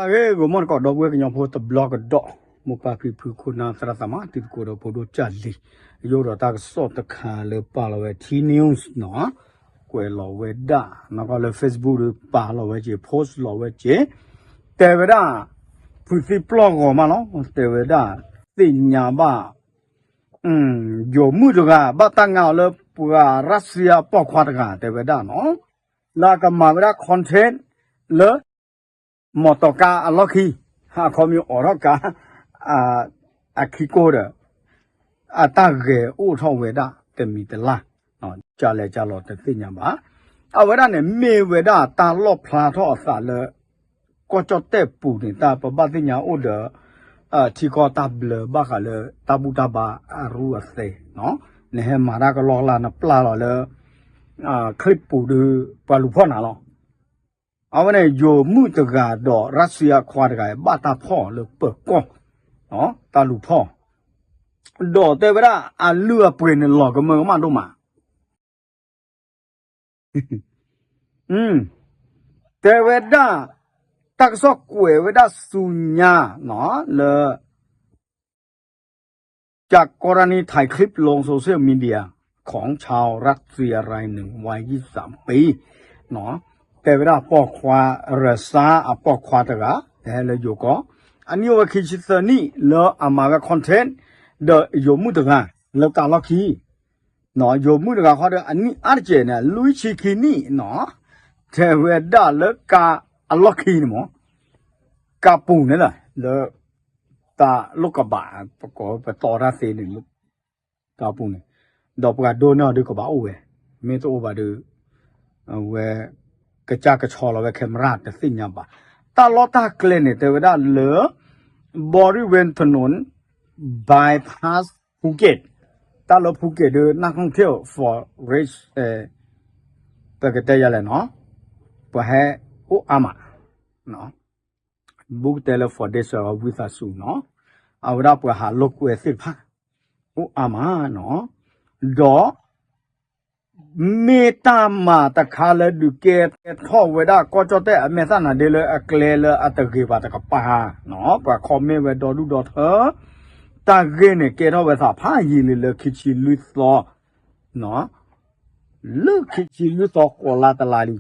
ဂီၤမီၢ်တကိး ဒီပုၢ်ဝဲၢ်ကညီဖိတဘျီကဒီး, မိၢ်ပၢ်ဖံဖု ခိၣ်နၢ်သရၣ်သမါ တံၤသကိးဒီးဖိဒိၣ်ကၢ်လံၤ, ယအိၣ်ဒီးတၢ်ကစီၣ်တခါလၢပာ်လီၤဝဲ T News နီၤ, ကွဲးလီၤဝဲဒၣ် နီၢ်ကီၢ်လၢ Facebook ဒီးပာ်လီၤဝဲက့ၤ post လီၤဝဲက့ၤ, တဲဝဲဒၣ် ဖုသံပျီၢ်ဂီၤမးလီၤ, တဲဝဲဒၣ် သ့ၣ်ညါဘၣ် ယိၤမုၣ်တဂၤ ဘၣ်တၢ်ငါအီၤလၢပှၤရၢၣ်စံယါပိာ်ခွါတဂၤ တဲဝဲဒၣ်နီၤ, လၢအကမၤဝဲဒၣ် content လၢ မီတီကါအလီၢ်ခံ, အခီပညီအိးထီၣ်ကါ အခံကိၢ်ဒီး အတၢ်ဂဲၤအိၣ်ထီၣ်ဝဲဒၣ်တမံၤတလၢ်, ကလဲၤကလီၤတသ့ၣ်ညါဘၣ်. အဝဲဒၣ်န့ၣ် မ့ၢ်ဝဲဒၣ်တၢ်လီၣ်ဖျါထီၣ်အသးလၢ ကီၢ်ကၠီၣ်တဲၣ်ပူၤန့ၣ် တၢ်ပဘၣ်သ့ၣ်ညါအိၣ်ဒီး ထံကီၢ်တၢ်ဘျၢဘၣ်ဃးလၢတၢ်ဘူၣ်တၢ်ဘါအရူအသဲး, နဟဲမၤတၢ်ကလီကလီ နပျၢ်လီၤလၢ clip ပူၤဒီး ပှၤလူၤဖီၣ်နၤလီၤ. အဝဲန့ၣ် ယိၤမုၣ်တဂၤဒီးရၢၣ်စံယါခွါတဂၤ ဘၣ်တၢ်ဖီၣ်လၢပၢၤကီၢ်, တၢ်လူၤဖီၣ်, ဒီးတဲဝဲဒၣ်အလုၢ်အပှ့ၤန့ၣ် လီၤကမၢကမၣ်ဒိၣ်မး. တဲဝဲဒၣ် တၢ်ကစီၣ်ကွဲးဝဲဒၣ်ဆူညါ လၢ จากกรณีถ่ายคลิปลงโซเชียลมีเดียของชาวรัสเซียรายหนึ่งวัยยี่สิบสามปี တဲဝဲဒၣ်ပိာ်ခွါရၢၣ်စၢအပိာ်ခွါတဂၤ ဟဲလၢယိၤကီၢ် အနံၣ်အိၣ်ဝဲခံဆံသၢနံၣ် လၢအမၤဝဲ content ဒီးယိၤမုၣ်တဂၤ လၢကါလီၢ်ခံ ယိၤမုၣ်တဂၤဃီဒီး အနံၣ်အါတကဲးန့ၣ် လွံၢ်ဆံခံနံၣ်နီၤ, တဲဝဲဒၣ်လၢကါအလီၢ်ခံန့ၣ်မး, ကါပူၤန့ၣ်လီၤ, လၢ တၢ်လိၣ်ကဘၣ် ပကိးပတီၢ်တၢ်သ့န့ၣ် ကါပူၤန့ၣ်, ဒီးပှၤဒိန့ၢ်အီၤဒုးကဘၣ်အိၣ်ဝဲ, မ့ၢ်တအိၣ်ဘၣ်ဒီး အဝဲ ကစၢ်ကဆီလီၤဝဲ camera တသ့ၣ်ညါဘၣ်. တၢ်လီၢ်တၢ်ကျဲန့ၣ် တဲဝဲဒၣ်လၢ บริเวณถนน bypass Phuket တၢ်လၢ Phuket ဒီး นักท่องเที่ยว foreign ပကတဲယၤလဲၣ်နီၤ, ပှၤဟဲအိၣ်အါမး, ဘူးကတဲလၢ foreign ဝံသးစူၤနီၤ, အဝဲဒၣ်ပှၤဟးလိာ်ကွဲသ့ၣ်တဖၣ် အိၣ်အါမးနီၤ, ဒီး မ့ၢ်တၢ်မၤတခါလၢဒုးကဲထီၣ်ဝဲဒၣ် ကီၢ်ကၠီၣ်တဲၣ်အမဲာ်သၣ်နၤဒ့လၢအကျဲလၢအတဂ့ၤဘၣ်တကပၤနီၤ, ပှၤ comment ဝဲဒီဒူၣ်ဒီထၢ, တၢ်ဂ့ၢ်န့ၣ် ကဲထီၣ်ဝဲသးဖးယံာ်လံလၢခံဆံလွံၢ်သီ လၢခံဆံလွံၢ်သီဃိးလါတလါလံ.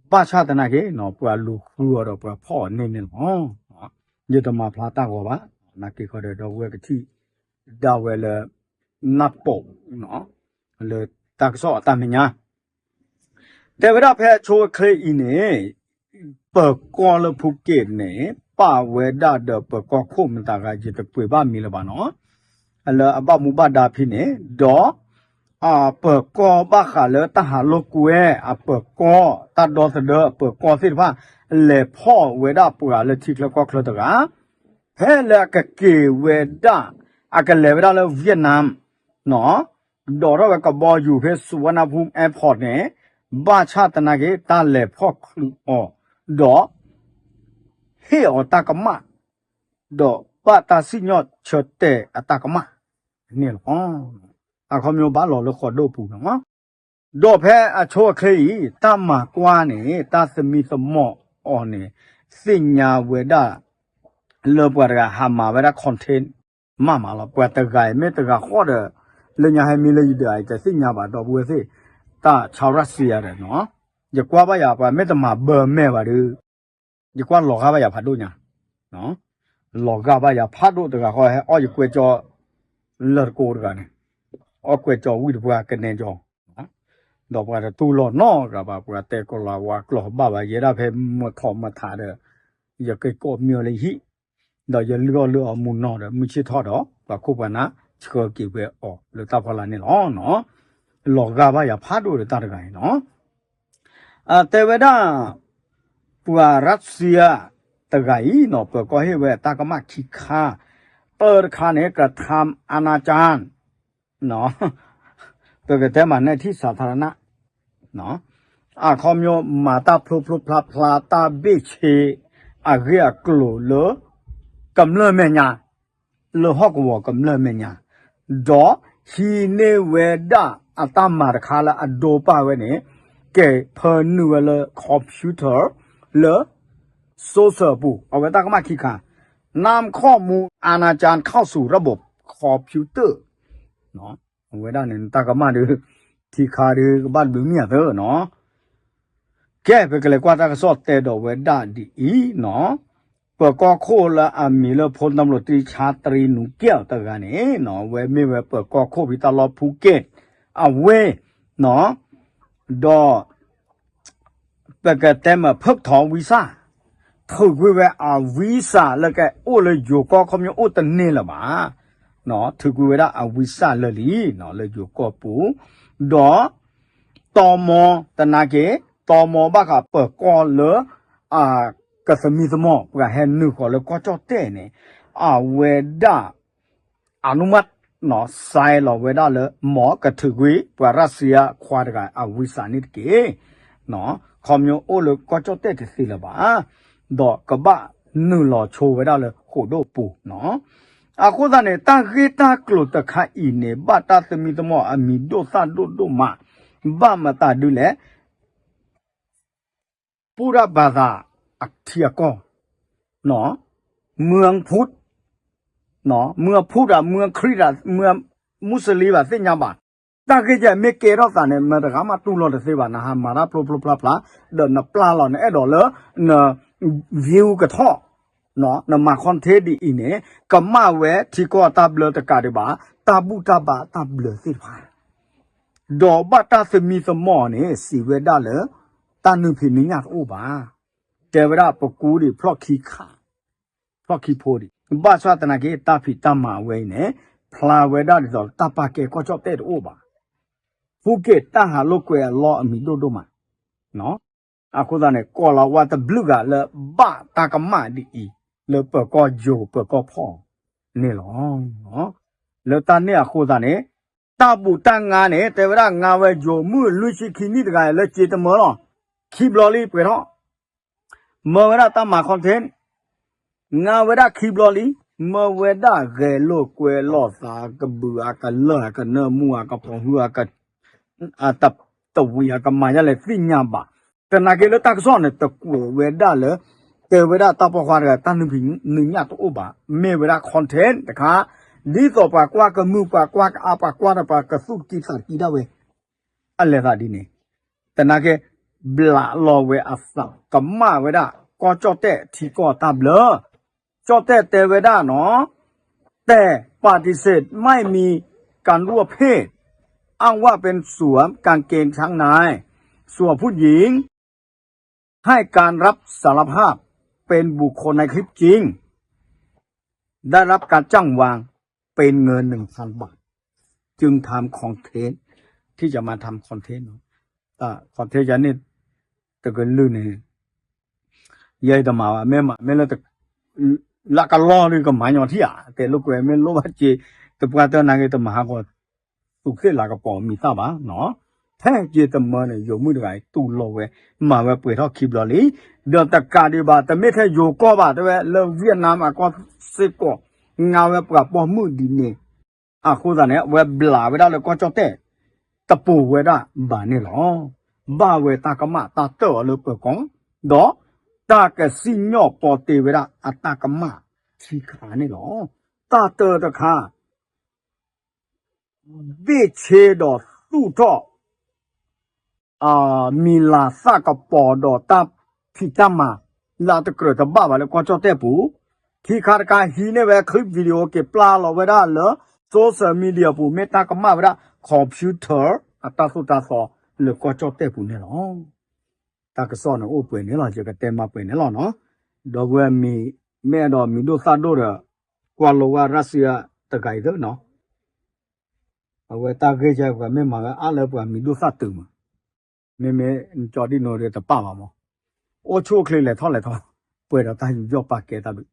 ဘၣ်ဆၣ်သနာ်က့ ပှၤလူၤဃုအီၤဒီးပှၤဖီၣ်အီၤန့ၣ်န့ၣ်လီၤ. ယတမၤဖျါတၢ်ဂီၤဘၣ်, နာ်က့ဃီဒီးဒီပုၢ်ဝဲၢ်ကထံၣ်ဒၣ်ဝဲလၢ နၢ်ပိာ် လၢတၢ်ကစီၣ်အတၢ်မဲာ်ညါ တဲဝဲဒၣ်ဖဲအဆိအချ့အံၤန့ၣ် ပၢၤကီၢ်လၢ Phuket န့ၣ် ပာ်ဝဲဒၣ်ဒီးပၢၤကီၢ်ခိၣ်မတၤဂၤ ယတကွဲးဘၣ်မံၤလၢၤဘၣ်နီၤ, လၢအဘၣ်မူဘၣ်ဒါဖဲန့ၣ် ဒီး ပၢၤကီၢ်ဘၣ်ဃးလၢတၢ်ဟးလိာ်ကွဲ အပၢၤကီၢ် တၢ်ဒီသဒၢအပၢၤကီၢ်သ့ၣ်တဖၣ် လဲၤဖီၣ်ဝဲဒၣ်ပှၤလၢထံချၢကီၢ်ချၢတဂၤ ဖဲလၢအကက့ၤဝဲဒၣ် အကလဲၤဝဲဒၣ်လၢ Vietnam နီၤ, ဒိးထီၣ်ဝဲကဘီယူၤဖဲ Suvarnabhumi Airport န့ၣ် ဘၣ်ဆၣ်သနာ်က့ တၢ်လဲၤဖီၣ်ချုးအီၤ ဒီး ဟ့ၣ်အီၤတၢ်ကမၣ် ဒီးဘၣ်တၢ်စံၣ်ညီၣ်ဆၢတဲာ်အတၢ်ကမၣ်န့ၣ်လီၤ. အခီပညီဘၣ်လီၤလၢဃီဒိၣ်ပူၤလီၤ. ဒီးဖဲအဆိအချ့အံၤ တၢ်မၤကွၢ်န့ၣ် တၢ်သမံသမိးအီၤန့ၣ် သ့ၣ်ညါဝဲဒၣ် လၢပှၤတဂၤဟးမၤဝဲဒၣ် content မးမးလီၤ. ပှၤတဂၤအံၤမ့ၢ်တဂၤဃီဒီး လၢညါဟဲမံလၢယဒၢးအံၤ တသ့ၣ်ညါဘၣ် ဒီပုၢ်ဝဲၢ်သ့ၣ်, တၢ်ဆါရၢၣ်စံယါဒီးနီၤ, ယကွၢ်ဘၣ်ယၤ ပှၤမ့ၢ်တမၤဘၢမဲာ်ဘၣ်ဒီး ယကွၢ်လီၤဂာ်ဘၣ်ယၤဖးဒိၣ်ညါ, လီၤဂာ်ဘၣ်ယၤဖးဒိၣ်တဂၤဃီ ဟဲအီၣ်ယကွဲကၠီ လၢတကိးတဂၤန့ၣ်, အီၣ်ကွဲကၠီဝံၣ်တပှၢ်ကနဲကၠီ, ဒီးပှၤတတူၢ်လိာ်နီတဂၤဘၣ် ပှၤတဲကလီၤဝါကျိာ်ဘၣ်ဘၣ် ယဲဒၣ်ဖဲမုၢ်ထီၣ်မုၢ်ထးဒီး ယကကိးမံၤအီၤလၢယဟံၣ်, ဒီးယလုၢ်အီၣ်လုၢ်အီမူနီၤဒီး မုၢ်ဆ့ၣ်ထီၣ်ဒီး ပှၤခိၣ်ပှၤနၢ်ဆှၢက့ၤဝဲအီၤလၢတၢ်ဖီလာ်န့ၣ်လီၤ. လီၤဂာ်ဘၣ်ယၤဖးဒိၣ်ဒီးတၢ်တဂၤန့ၣ်လီၤ. တဲဝဲဒၣ် ပှၤရၢၣ်စံယါတဂၤအံၤနီၤ ပၢၤကီၢ်ဟ့ၣ်ဝဲတၢ်ကမၣ်ခံခါ, တၢတခါန့ၣ် กระทำอนาจาร ပကတဲမး ในที่สาธารณะ အခီပညီ မၤတၢ်ဖျိဖျိဖျါဖျါ တၢ်ဘ့ၣ်ဆ့အဂ့ၢ်အကျိၤလၢ ကမျၢၢ်မဲာ်ညါ, လၢဟီၣ်ကဝီၤကမျၢၢ်မဲာ်ညါ, ဒီးဟံးန့ၢ်ဝဲဒၣ်အတၢ်မၤတခါလၢအဒိပာ်ဝဲန့ၣ် ကဲၤဖၢနုာ်ဝဲလၢ computer လၢ social အပူၤ အဝဲတၢ်ကမၣ်ခံခါ นำข้อมูลอาณาจารย์เข้าสู่ระบบคอมพิวเตอร์ အဝဲဒၣ်န့ၣ် တၢ်ကမၣ်ဒီး ခံခါဒီး ကဘၣ်တဘျုးမံၤအသၢနီၤ. ကဲ ပကလဲၤကွၢ်တၢ်ကစီၣ်တဲဒီးဝဲဒၣ်ဒ်အံၤနီၤ, ပၢၤကီၢ်ခိၣ်လၢအမံၤလၢ พลตำรวจตรี ชาตรีหนูแก้ว တဂၤန့ၣ်နီၤ အဝဲမ့ၢ်ဝဲပၢၤကီၢ်ခိၣ်ဖဲတၢ်လီၢ်ဖူက့ၣ် အဝ့ၢ်နီၤ, ဒီး ပကတဲမ့ၢ် เพิกถอนวีซ่า ထုးကွံာ်ဝဲအ visa လၢကအိၣ်လၢယိၤကီၢ် ခီဖျိအိၣ်တန့ၢ်လၢၤဘၣ်, ထုးကွံာ်ဝဲဒၣ်အ visa လၢာ်လံ လၢယိၤကီၢ်ပူၤ, ဒီး တၢ်မီ သနာ်က့ တၢ်မီဘၣ်ဃးပၢၤကီၢ်လၢ အကသမံသမိး ပှၤဟဲနုာ်ဃီၤလၢကီၢ်ကၠီၣ်တဲၣ်န့ၣ် အဝဲဒၣ် အနုမတ် စဲးလီၤဝဲဒၣ်လၢ မ်ကထုးကွံာ် ပှၤရၢၡါခွါတဂၤအ visa န့ၣ်တက့ၢ်. ခီဖျိအိၣ်လၢကီၢ်ကၠီၣ်တဲၣ်တသ့လၢၤဘၣ်, ဒီးကဘၣ်နုာ်လီၤဆိဝဲဒၣ်လၢဃိာ်ဒိၣ်ပူၤနီၤ. အဃိသတးန့ၣ် တၢ်ဂ့ၢ်တၢ်ကျိၤတခါအံၤန့ၣ် ဘၣ်တၢ်သမံသမိးအမံၤဒိၣ်သၣ်ဒိၣ်ဒိၣ်မး, ဘၣ်မတၤဒုလဲၣ် ပုရဗာသးအထံအကီၢ်, မွံဖုတ်, မွံဖုတ်ဧါ, မွံခရံာ်ဧါ, မွံမူစလံဘၣ်သ့ၣ်ညါဘၣ်. တၢ်ဂ့ၢ်ကဲမ့ၢ်ကဲထီၣ်သးန့ၣ် မတၤတဂၤမးတူၢ်လိာ်တသ့ဘၣ်, နဟးမၤတၢ်ဖျိဖျိဖျါဖျါ, ဒီးနပျၢ်လီၤ နအဲၣ်ဒိးလၢ န view ကထီၣ်, နမၤ content ဒ်အံၤန့ၣ် ကမၣ်ဝဲထံကီၢ်တၢ်ဘျၢတကးဒံးဘၣ်, တၢ်ဘူၣ်တၢ်ဘါတၢ်ဘျၢသ့ၣ်တဖၣ် ဒီးဘၣ်တၢ်သမံသမိးန့ၣ် စံးဝဲဒၣ်လၢ တၢ်နုၢ်ဖံးနုၢ်ညၣ်တအိၣ်ဘၣ်, တဲဝဲဒၣ်ပကူဒံးဖျီၣ်ခံခါ, ဖျီၣ်ခံဖိဒံး, ဘၣ်ဆၣ်သနာ်က့ တၢ်ဖံးတၢ်မၤအဝဲအံၤန့ၣ် ဖျါဝဲဒၣ်ဒ်သိးတၢ်ပာ်ကဲကီၢ်ကၠီၣ်တဲၣ်တအိၣ်ဘၣ်, ဖူက့ၣ်တၢ်ဟးလိာ်ကွဲအလီၢ်အမံၤဒိၣ်ဒိၣ်မး အဃိသတးန့ၣ် ကိးလီၤဝဲတဘျုးဂၤလၢဘၣ်တၢ်ကမၣ်ဒ်အံၤ လၢပၢၤကီၢ်ယိၤပၢၤကီၢ်ဖီၣ်န့ၣ်လီၤ. လၢတၢ်န့ၣ်အဃိသတးန့ၣ် တၢ်ဘူၣ်တၢ်ငါန့ၣ် တဲဝဲဒၣ်ငါဝဲယိၤမုၢ်လွံၢ်ဆံခံနံၣ်တဂၤလၢစ့တမၢလီၤ. ခံဘျီလံပှဲၤထီၣ် မၢဝဲဒၣ်တၢ်မၤ content ငါဝဲဒၣ်ခံဘျီလံ, မၢဝဲဒၣ်ဂဲၤလိာ်ကွဲလိာ်သး ကဘုးအကလၢၢ် အကနၢမူ အကဖီၣ်ဟု အက တဝံၤအကမၤယါလဲၣ်သ့ၣ်ညါဘၣ်. သနာ်က့လၢတၢ်ကစီၣ်န့ၣ် တကွဲးဝဲဒၣ်လၢ တဲဝဲဒၣ်တၢ်ပိာ်ခွါတဂၤ တၢ်နုၢ်ဖံးနုၢ်ညၣ်တအိၣ်ဘၣ်, မ့ၢ်ဝဲဒၣ် content တခါ, ဒ်သိးပှၤကွၢ်ကမုာ် ပှၤကွၢ်ကအါ ပှၤကွၢ်ဒီးပှၤကသူၣ်တကံသးတကံဒၣ်ဝဲ အလဲၤသးဒ်န့ၣ်, သနာ်က့ ဘျးလီၤဝဲအသး ကမၣ်ဝဲဒၣ် ကီၢ်ကၠီၣ်တဲၣ်ထံကီၢ်တၢ်ဘျၢ, ကၠီၣ်တဲၣ်တဲဝဲဒၣ်နီၤ, တဲ ปฏิเสธไม่มีการร่วมเพศ อ้างว่าเป็นสวมกางเกงชั้นใน ส่วนผู้หญิง ให้การรับสารภาพ เป็นบุคคลในคลิปจริง ได้รับการจ้างวานเป็นเงิน หนึ่งพันบาท จึงทำคอนเทนต์ ที่จะมาทำคอนเทนต์เนาะ แต่คอนเทนต์ယၤန့ၣ် တကလုာ်န့ၣ် ယဲအံၤတမၤဘၣ် မ့ၢ်မၤမ့ၢ်လၢ လၢကလီၢ်ဒုးကမၤညီထံၣ်ဧါ တဲလိာ်ကွဲမ့ၢ်လိၣ်ဘၣ်က့ၤ တပှၢ်တၢၢ်နာ်က့ၤ တမၤဟးဂီၤ သူၣ်သ့ၣ်လၤကပီၤမံၤသၣ်ဘၣ်နီၤ, ထဲက့ၤတမၢန့ၣ် ယိၤမုၣ်တဂၤအံၤတူၢ်လိာ်ဝဲ မၤဝဲပှဲၤထီၣ်ခံဘျီလံ, ဒီးတကးဒံးဘၣ် တမ့ၢ်ထဲယိၤကီၢ်ဘၣ် တဲဝဲလၢ Vietnam အကီၢ်စ့ၢ်ကီး ငါဝဲပှၤပိာ်မုၣ်ဒ်န့ၣ် အဃိသတးန့ၣ် အဝဲဘျးဝဲဒၣ်လၢကီၢ်ကၠီၣ်တဲၣ် တပိၤဝဲဒၣ်ဘၣ်န့ၣ်လီၤ. ဘၣ်ဝဲတၢ်ကမၣ်တၢ်တၢၢ်အီၤလၢပၢၤကီၢ်, ဒီးတၢ်ကစံၣ်ညီၣ်ပီတ့ဝဲဒၣ်အတၢ်ကမၣ်ခံခါန့ၣ်လီၤ. တၢ်တၢတခါ ဘ့ၣ်ဆ့ဒီးသူၣ်ထီၣ် မံၤလၤသၣ်ကပီၤဒီးတၢ်ဖံးတၢ်မၤ လၢအတကြၢးတဘၣ်ဘၣ်လၢကီၢ်ကၠီၣ်တဲၣ်ပူၤ, ခံခါတခါဟံးန့ၢ်ဝဲ clip video က့ၤပျၢ်လီၤဝဲဒၣ်လၢ social media ပူၤ မ့ၢ်တၢ်ကမၣ်ဝဲဒၣ် computer အတၢ်သိၣ်တၢ်သီလၢကီၢ်ကၠီၣ်တဲၣ်ပူၤန့ၣ်လီၤ. တၢ်ကစီၣ်န့ၣ်အိၣ်ပှဲၤန့ၣ်လီၤ ယကတဲမၤပှဲၤန့ၣ်လီၤနီၤ, ဒီပုၢ်ဝဲၢ်မ့ၢ်အဲၣ်ဒိးမံၤဒိၣ်သၣ်ဒိၣ်ဒီး ကွၢ်လိဝဲရၢ်စံယါတဂၤအံၤသ့နီၤ အဝဲတၢ်ဂ့ၢ်ကဲပှၤမ့ၢ်မၤဝဲအါလၢပှၤမံၤဒိၣ်သၣ်တုၤမး, မ့မ့ၢ်နကၠီဒံၣ်နိဒီးတပာ်ဘၣ်မး, အိၣ်ဆူၣ်အိၣ်ချ့လဲၤထီၣ်လဲၤထီၣ်, ပှဲၤဒီးတၢ်ယူးယီၣ်ပာ်ကဲတၢ်ဘျုး,